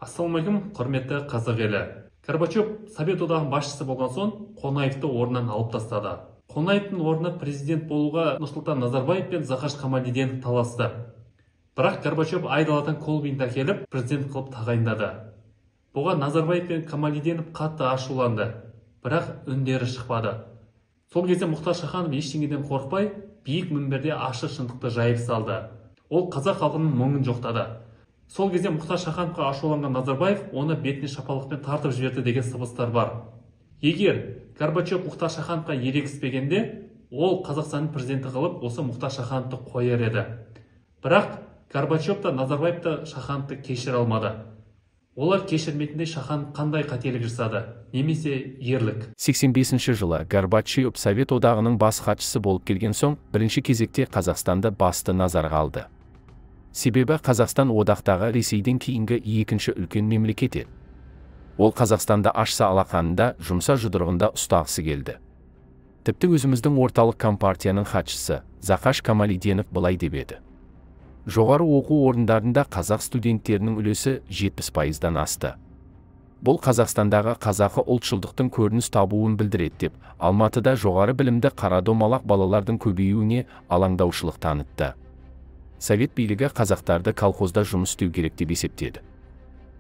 Ассалаумағалейкум, құрметті қазақ елі. Горбачев Совет Одағының басшысы болған соң, Қонаевты орнынан алып тастады. Қонаевтың орнына президент болуға Нұрсұлтан Назарбаев пен Зақаш Камалиденов таласты. Бірақ Горбачев айдаладан Колбинді әкеліп, президент қылып тағайындады. Бұған Назарбаев пен Камалиденов қатты ашуланды, бірақ үндері шықпады. Сол кезде Мұхтар Шаханов ештеңеден қорықпай, биік мінберде ащы шындықты жайып салды. Ол қазақ халқының мұңын жоқтады. Сол кезде Мұхтар Шахановқа ашуланған Назарбаев оны бетіне шапалақпен тартып жіберді деген сыбыстар бар. Егер Горбачев Мұхтар Шахановқа ерегіспегенде, ол Қазақстанның президенті қылып осы Мұхтар Шахановты қояр еді. Бірақ Горбачев та, Назарбаев та Шахановты кешіре алмады. Олар кешірмейтіндей Шаханов қандай қателік жасады, немесе ерлік? 85 жылы Горбачев Совет Одағының бас хатшысы болып келген соң, бірінші кезекте Қазақстанды басты назарға алды. Себебі Қазақстан одақтағы Ресейден кейінгі екінші үлкен мемлекет еді. Ол Қазақстанды ашса алақанында, жұмса жұдырығында ұстағысы келді. Тіпті өзіміздің орталық компартияның хатшысы Зақаш Камалиденов былай деп еді: жоғары оқу орындарында қазақ студенттерінің үлесі 70%-дан асты. Бұл Қазақстандағы қазақы ұлтшылдықтың көрініс табуын білдіреді деп, Алматыда жоғары білімді қарадомалақ балалардың көбеюіне алаңдаушылық танытты. Совет билігі қазақтарды колхозда жұмыс істеу керек деп есептеді.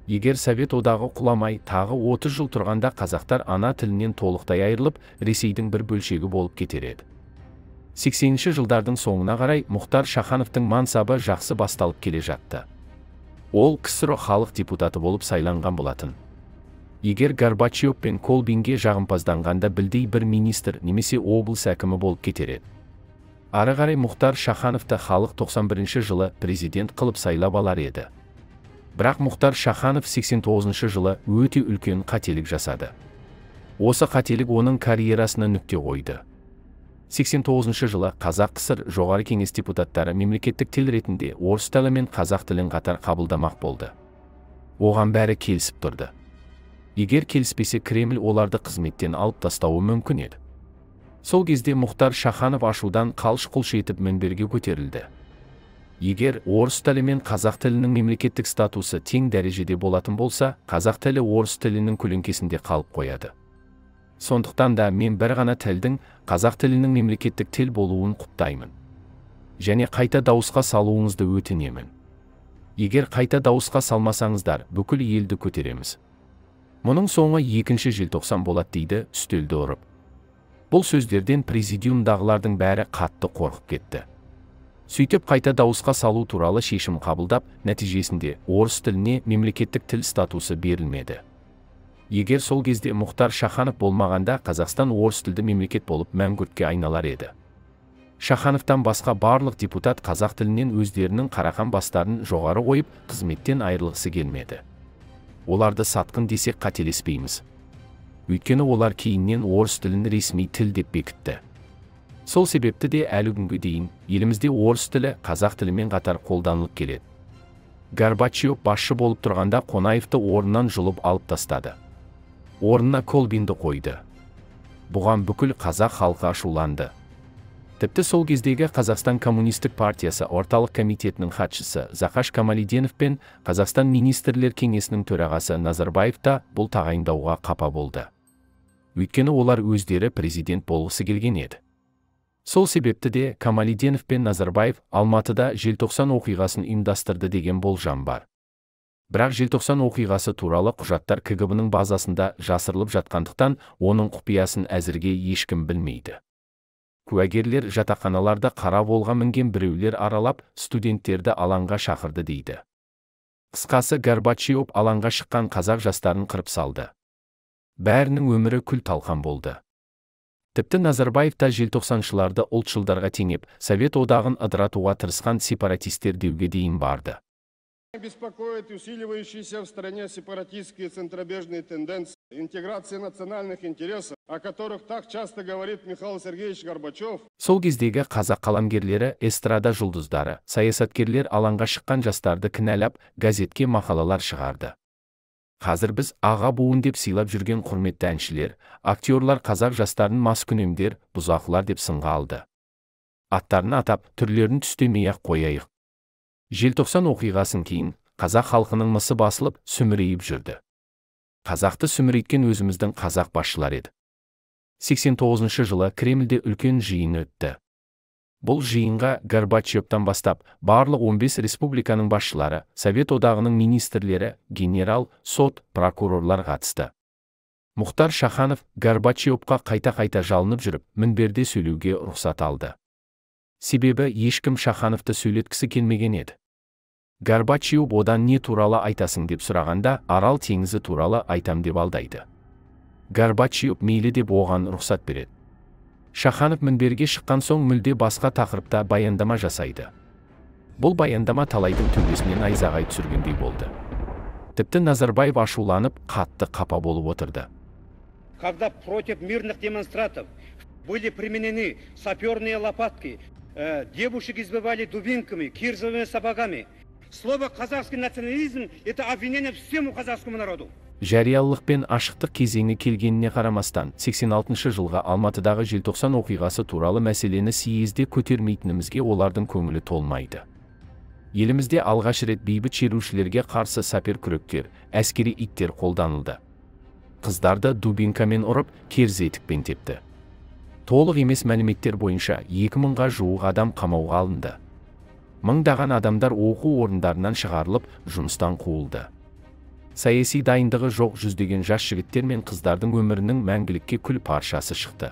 Егер Совет Одағы құламай, тағы 30 жыл тұрғанда қазақтар ана тілінен толықтай айырылып, Ресейдің бір бөлшегі болып кетер еді. 80-ші жылдардың соңына қарай Мұхтар Шахановтың мансабы жақсы басталып келе жатты. Ол КСРО халық депутаты болып сайланған болатын. Егер Горбачев пен Колбинге жағымпазданғанда білдей бір министр немесе облыс әкімі болып кетер еді. Ары қарай Мұхтар Шахановты халық 91 жылы президент қылып сайлап алар еді. Бірақ Мұхтар Шаханов 89 жылы өте үлкен қателік жасады. Осы қателік оның карьерасына нүкте қойды. 89 жылы Қазақ КСР Жоғары Кеңес депутаттары мемлекеттік тіл ретінде орыс тілі мен қазақ тілін қатар қабылдамақ болды. Оған бәрі келісіп тұрды. Егер келіспесе, Кремль оларды қызметтен алып тастауы мүмкін еді. Сол кезде Мұхтар Шаханов ашудан қалш-құлш етіп мінберге көтерілді. Егер орыс тілі мен қазақ тілінің мемлекеттік статусы тең дәрежеде болатын болса, қазақ тілі орыс тілінің көлеңкесінде қалып қояды. Сондықтан да мен бір ғана тілдің, қазақ тілінің мемлекеттік тіл болуын құптаймын. Және қайта дауысқа салуыңызды өтінемін. Егер қайта дауысқа салмасаңыздар, бүкіл елді көтереміз. Мұның соңы 2 желтоқсан болады, дейді үстелді ұрып. Бұл сөздерден президиумдағылардың бәрі қатты қорқып кетті. Сөйтіп қайта дауысқа салу туралы шешім қабылдап, нәтижесінде орыс тіліне мемлекеттік тіл статусы берілмеді. Егер сол кезде Мұхтар Шаханов болмағанда, Қазақстан орыс тілді мемлекет болып мәңгүртке айналар еді. Шахановтан басқа барлық депутат қазақ тілінен өздерінің қарақан бастарын жоғары қойып, қызметтен айырылғысы келмеді. Оларды сатқын десек қателеспейміз. Өйткені олар кейіннен орыс тілін ресми тіл деп бекітті. Сол себепті де әлі күнге дейін елімізде орыс тілі қазақ тілімен қатар қолданылып келеді. Горбачев басшы болып тұрғанда Қонаевты орнынан жұлып алып тастады. Орнына Колбинді қойды. Бұған бүкіл қазақ халқы ашуланды. Тіпті сол кездегі Қазақстан Коммунистік партиясы орталық комитетінің хатшысы Зақаш Камалиденов пен Қазақстан Министрлер Кеңесінің төрағасы Назарбаев та бұл тағайындауға қапа болды. Өйткені олар өздері президент болғысы келген еді. Сол себепті де Камалиденов пен Назарбаев Алматыда желтоқсан оқиғасын ұйымдастырды деген болжам бар. Бірақ желтоқсан оқиғасы туралы құжаттар КГБ-ның базасында жасырылып жатқандықтан, оның құпиясын әзірге ешкім білмейді. Куәгерлер жатақханаларда қара Волға мінген біреулер аралап, студенттерді алаңға шақырды дейді. Қысқасы, Горбачев алаңға шыққан қазақ жастарын қырып салды. Бәрінің өмірі күл талқан болды. Тіпті Назарбаев та желтоқсаншыларды ұлтшылдарға теңеп, Совет Одағын ыдыратуға тырысқан сепаратистер деуге дейін барды. Беспокоит усиливающиеся в стране сепаратистские центробежные тенденции, интеграция национальных интересов, о которых так часто говорит Михаил Сергеевич Горбачев. Сол кездегі қазақ қаламгерлері, эстрада жұлдыздары, саясаткерлер алаңға шыққан жастарды кінәлап, газетке мақалалар шығарды. Қазір біз аға буын деп сыйлап жүрген құрметті әншілер, актерлар қазақ жастарын маскүнемдер, бұзақылар деп сынға алды. Аттарын атап, түрлерін түстемей-ақ қояйық. Желтоқсан оқиғасын кейін қазақ халқының мысы басылып, сүмірейіп жүрді. Қазақты сүмірейткен өзіміздің қазақ басшылар еді. 89 жылы Кремльде үлкен жиын өтті. Бұл жиынға Горбачевтан бастап, барлық 15 республиканың басшылары, Совет одағының министрлері, генерал, сот, прокурорлар қатысты. Мұхтар Шаханов Горбачевқа қайта-қайта жалынып жүріп, мінберде сөйлеуге рұқсат алды. Себебі ешкім Шахановты сөйлеткісі келмеген еді. Горбачев одан не туралы айтасың деп сұрағанда, Арал теңізі туралы айтам деп алдайды. Горбачев мейлі деп оған рұқсат береді. Шаханов мінберге шыққан соң мүлде басқа тақырыпта баяндама жасайды. Бұл баяндама талайдың төбесінен найзағай түсіргендей болды. Тіпті Назарбаев ашуланып, қатты қапа болып отырды. Когда против мирных демонстрантов были применены саперные лопатки, девушек избивали дубинками, кирзовыми сапогами. Слово «казахский национализм» – это обвинение всему казахскому народу. Жариялылық пен ашықтық кезеңі келгеніне қарамастан, 86 жылғы Алматыдағы желтоқсан оқиғасы туралы мәселені съезде көтермейтінімізге олардың көңілі толмайды. Елімізде алғаш рет бейбіт шерушілерге қарсы сапер күректер, әскери иттер қолданылды. Қыздарды дубинкамен ұрып, керзі етікпен тепті. Толық емес мәліметтер бойынша 2000-ға жуық адам қамауға алынды. Мыңдаған адамдар оқу орындарынан шығарылып, жұмыстан қуылды. Саяси дайындығы жоқ жүздеген жас жігіттер мен қыздардың өмірінің мәңгілікке күл паршасы шықты.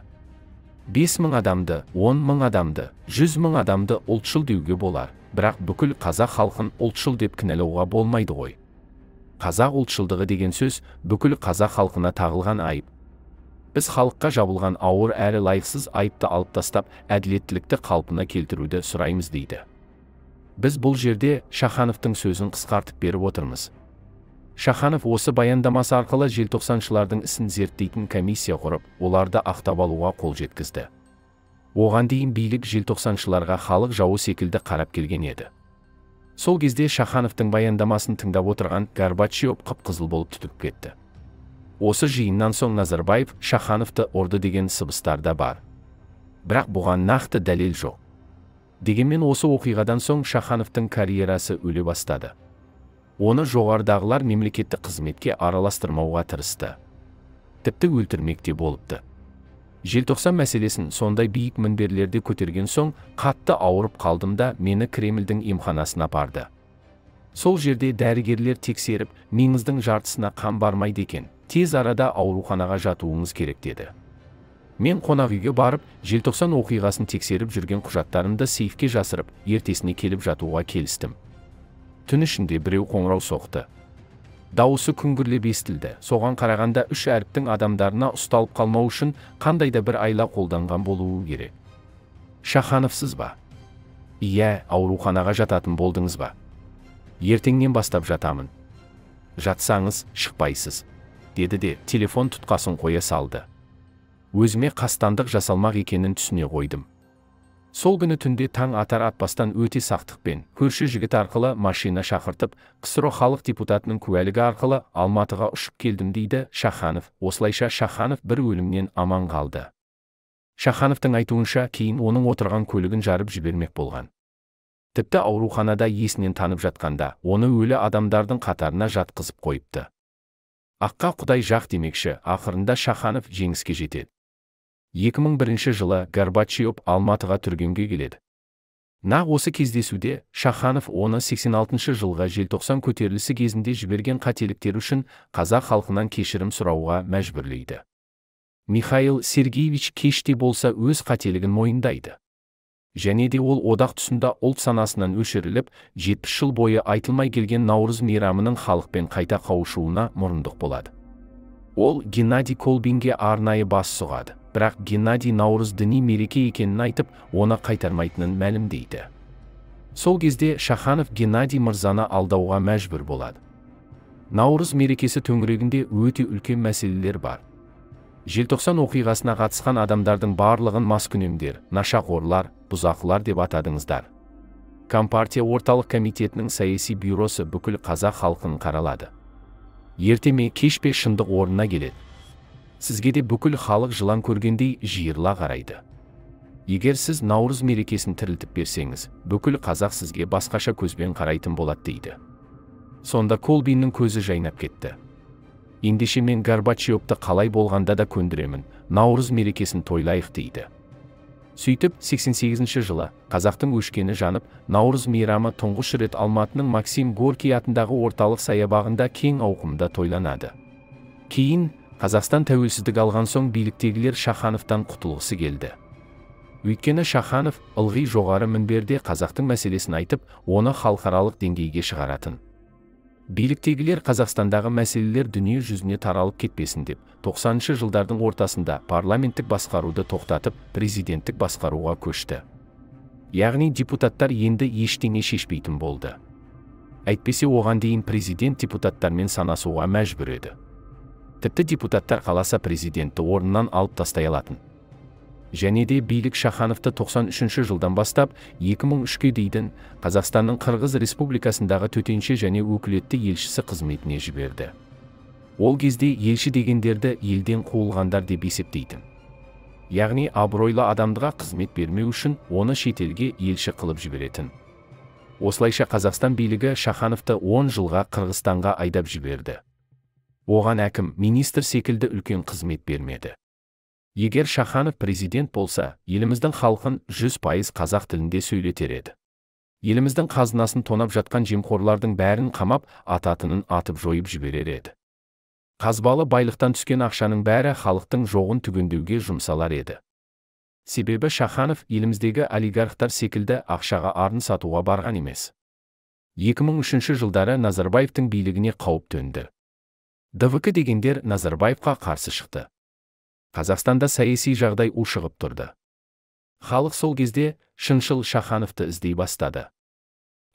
5000 адамды, 10 мың адамды, 100 мың адамды ұлтшыл деуге болар, бірақ бүкіл қазақ халқын ұлтшыл деп кінәлауға болмайды ғой. Қазақ ұлтшылдығы деген сөз бүкіл қазақ халқына тағылған айып. Біз халыққа жабылған ауыр әрі лайықсыз айыпты алып тастап, әділеттілікті қалпына келтіруді сұраймыз дейді. Біз бұл жерде Шахановтың сөзін қысқартып беріп отырмыз. Шаханов осы баяндамасы арқылы желтоқсаншылардың ісін зерттейтін комиссия құрып, оларды ақтап алуға қол жеткізді. Оған дейін билік желтоқсаншыларға халық жауы секілді қарап келген еді. Сол кезде Шахановтың баяндамасын тыңдап отырған Горбачев қып-қызыл болып түтігіп кетті. Осы жиыннан соң Назарбаев Шахановты ұрды деген сыбыстар да бар. Бірақ бұған нақты дәлел жоқ. Дегенмен осы оқиғадан соң Шахановтың карьерасы өле бастады. Оны жоғарыдағылар мемлекеттік қызметке араластырмауға тырысты. Тіпті өлтірмек те болыпты. Желтоқсан мәселесін сондай биік мінберлерде көтерген соң қатты ауырып қалдым да мені Кремльдің емханасына апарды. Сол жерде дәрігерлер тексеріп, миыңыздың жартысына қан бармайды екен, тез арада ауруханаға жатуыңыз керек деді. Мен қонақ үйге барып, желтоқсан оқиғасын тексеріп жүрген құжаттарымды сейфке жасырып, ертесіне келіп жатуға келістім. Түн ішінде біреу қоңырау соқты. Дауысы күңгірлеп естілді. Соған қарағанда үш әріптің адамдарына ұсталып қалмау үшін қандай да бір айла қолданған болуы керек. Шахановсыз ба? Иә, ауруханаға жататын болдыңыз ба? Ертеңнен бастап жатамын. Жатсаңыз, шықпайсыз, деді де телефон тұтқасын қоя салды. Өзіме қастандық жасалмақ екенін түсіне қойдым. Сол күні түнде таң атар атпастан өте сақтықпен, көрші жігіт арқылы машина шақыртып, КСРО халық депутатының куәлігі арқылы Алматыға ұшып келдім дейді Шаханов. Осылайша Шаханов бір өлімнен аман қалды. Шахановтың айтуынша, кейін оның отырған көлігін жарып жібермек болған. Тіпті ауруханада есінен танып жатқанда, оны өлі адамдардың қатарына жатқызып қойыпты. Аққа Құдай жақ демекші, ақырында Шаханов жеңіске жетеді. 2001 жылы Горбачев Алматыға Түргенге келеді. Нақ осы кездесуде Шаханов оны 86 жылғы желтоқсан көтерілісі кезінде жіберген қателіктері үшін қазақ халқынан кешірім сұрауға мәжбүрлейді. Михаил Сергеевич кеште болса өз қателігін мойындайды. Және де ол одақ тұсында ұлт санасынан өшіріліп, 70 жыл бойы айтылмай келген Наурыз мейрамының халықпен қайта қауышуына мұрындық болады. Ол Геннадий Колбинге арнайы бас сұғады. Бірақ Геннадий Наурыз діни мереке екенін айтып, оны қайтармайтынын мәлімдейді. Сол кезде Шаханов Геннадий мырзаны алдауға мәжбүр болады. Наурыз мерекесі төңірегінде өте үлкен мәселелер бар. Желтоқсан оқиғасына қатысқан адамдардың барлығын маскүнемдер, нашақорлар, бұзақылар деп атадыңыздар. Компартия орталық комитетінің саяси бюросы бүкіл қазақ халқын қаралады. Ерте ме, кеш пе шындық орнына келеді. Сізге де бүкіл халық жылан көргендей жиырыла қарайды. Егер сіз Наурыз мерекесін тірілтіп берсеңіз, бүкіл қазақ сізге басқаша көзбен қарайтын болады дейді. Сонда Колбиннің көзі жайнап кетті. Ендеше мен Горбачевті қалай болғанда да көндіремін, Наурыз мерекесін тойлайық дейді. Сөйтіп, 88 жылы қазақтың өшкені жанып, Наурыз мейрамы тұңғыш рет Алматының Максим Горький атындағы орталық саябағында кең ауқымда тойланады. Кейін, Қазақстан тәуелсіздік алған соң биліктегілер Шахановтан құтылғысы келді. Өйткені Шаханов ылғи жоғары мінберде қазақтың мәселесін айтып, оны халықаралық деңгейге шығаратын. Биліктегілер Қазақстандағы мәселелер дүние жүзіне таралып кетпесін деп, 90-шы жылдардың ортасында парламенттік басқаруды тоқтатып, президенттік басқаруға көшті. Яғни депутаттар енді ештеңе шешпейтін болды. Әйтпесе оған дейін президент депутаттармен санасуға мәжбүр еді. Тіпті депутаттар қаласа президентті орнынан алып тастай алатын. Және де билік Шахановты 93 жылдан бастап 2003-ке дейін Қазақстанның Қырғыз Республикасындағы төтенше және өкілетті елшісі қызметіне жіберді. Ол кезде елші дегендерді елден қуылғандар деп есептейтін. Яғни абыройлы адамдыға қызмет бермеу үшін оны шетелге елші қылып жіберетін. Осылайша Қазақстан билігі Шахановты 10 жылға Қырғызстанға айдап жіберді. Оған әкім, министр секілді үлкен қызмет бермеді. Егер Шаханов президент болса, еліміздің халқын 100% қазақ тілінде сөйлетер еді. Еліміздің қазынасын тонап жатқан жемқорлардың бәрін қамап, ататынын атып жойып жіберер еді. Қазбалы байлықтан түскен ақшаның бәрі халықтың жоғын түгендеуге жұмсалар еді. Себебі Шаханов еліміздегі олигархтар секілді ақшаға арын сатуға барған емес. 2003 жылдары Назарбаевтың билігіне қауіп төнді. ДВК дегендер Назарбаевқа қарсы шықты. Қазақстанда саяси жағдай ушығып тұрды. Халық сол кезде шыншыл Шахановты іздей бастады.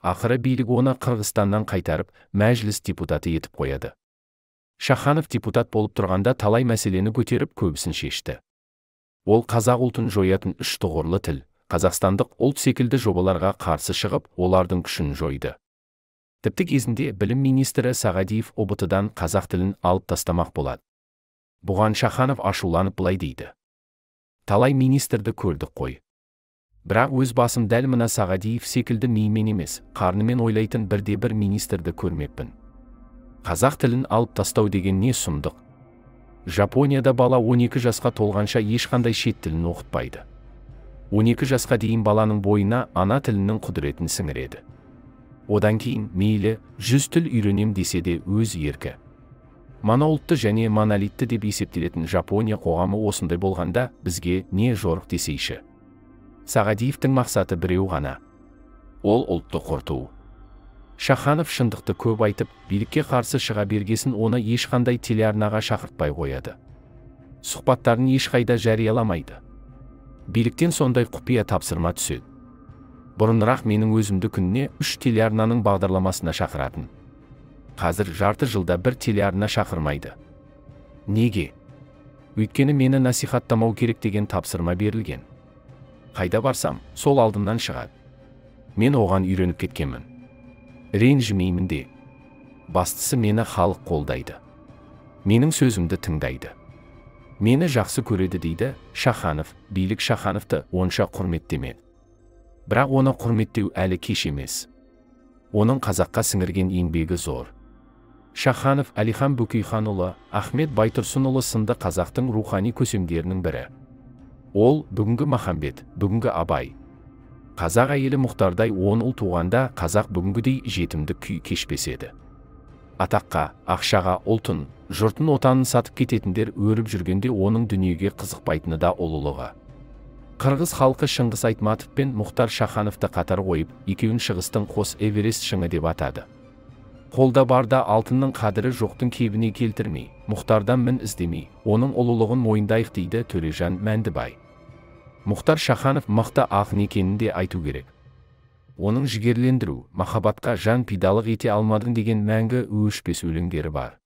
Ақыры билік оны Қырғызстаннан қайтарып, мәжіліс депутаты етіп қояды. Шаханов депутат болып тұрғанда талай мәселені көтеріп көбісін шешті. Ол қазақ ұлтын жоятын үш тұғырлы тіл, қазақстандық ұлт секілді жобаларға қарсы шығып, олардың күшін жойды. Тіпті кезінде білім министрі Сағадиев ҰБТ-дан қазақ тілін алып тастамақ болады. Бұған Шаханов ашуланып былай дейді. Талай министрді көрдік қой. Бірақ өз басым дәл мына Сағадиев секілді миымен емес, қарнымен ойлайтын бірде-бір министрді көрмеппін. Қазақ тілін алып тастау деген не сұмдық? Жапонияда бала 12 жасқа толғанша ешқандай шет тілін оқытпайды. 12 жасқа дейін баланың бойына ана тілінің құдіретін сіңіреді. Одан кейін мейлі 100 тіл үйренем десе де өз еркі. Моноұлтты және монолитті деп есептелетін Жапония қоғамы осындай болғанда бізге не жорық десейші. Сағадиевтің мақсаты біреу ғана. Ол ұлтты құрту. Шаханов шындықты көп айтып, билікке қарсы шыға бергесін оны ешқандай телеарнаға шақыртпай қояды. Сұхбаттарын ешқайда жарияламайды. Биліктен сондай құпия тапсырма түседі. Бұрынырақ менің өзімді күніне 3 телеарнаның бағдарламасына шақыратын. Қазір жарты жылда бір телеарна шақырмайды. Неге? Өйткені мені насихаттамау керек деген тапсырма берілген. Қайда барсам, сол алдымнан шығады. Мен оған үйреніп кеткенмін. Ренжімеймін де. Бастысы мені халық қолдайды. Менің сөзімді тыңдайды. Мені жақсы көреді дейді Шаханов, билік Шахановты онша құрметтемеді. Бірақ оны құрметтеу әлі кеш емес. Оның қазаққа сіңірген еңбегі зор. Шаханов Әлихан Бөкейханұлы, Ахмет Байтұрсынұлы сынды қазақтың рухани көсемдерінің бірі. Ол бүгінгі Махамбет, бүгінгі Абай. Қазақ әйелі Мұхтардай 10 ұл туғанда қазақ бүгінгідей жетімдік күй кешпес еді. Атаққа, ақшаға, ұлтын, жұртын отанын сатып кететіндер өріп жүргенде оның дүниеге қызықпайтыны да ұлылығы. Қырғыз халқы Шыңғыс Айтматов пен Мұхтар Шахановты қатар қойып, екеуін Шығыстың қос Эверест шыңы деп атады. Қолда барда алтынның қадірі жоқтың кебіне келтірмей, Мұхтардан мін іздемей, оның ұлылығын мойындайық дейді Төрежан Мәндібай. Мұхтар Шаханов мықты ақын екенін де айту керек. Оның жігерлендіру, махаббатқа жан пидалық ете алмадың деген мәңгі өшпес өлеңдері бар.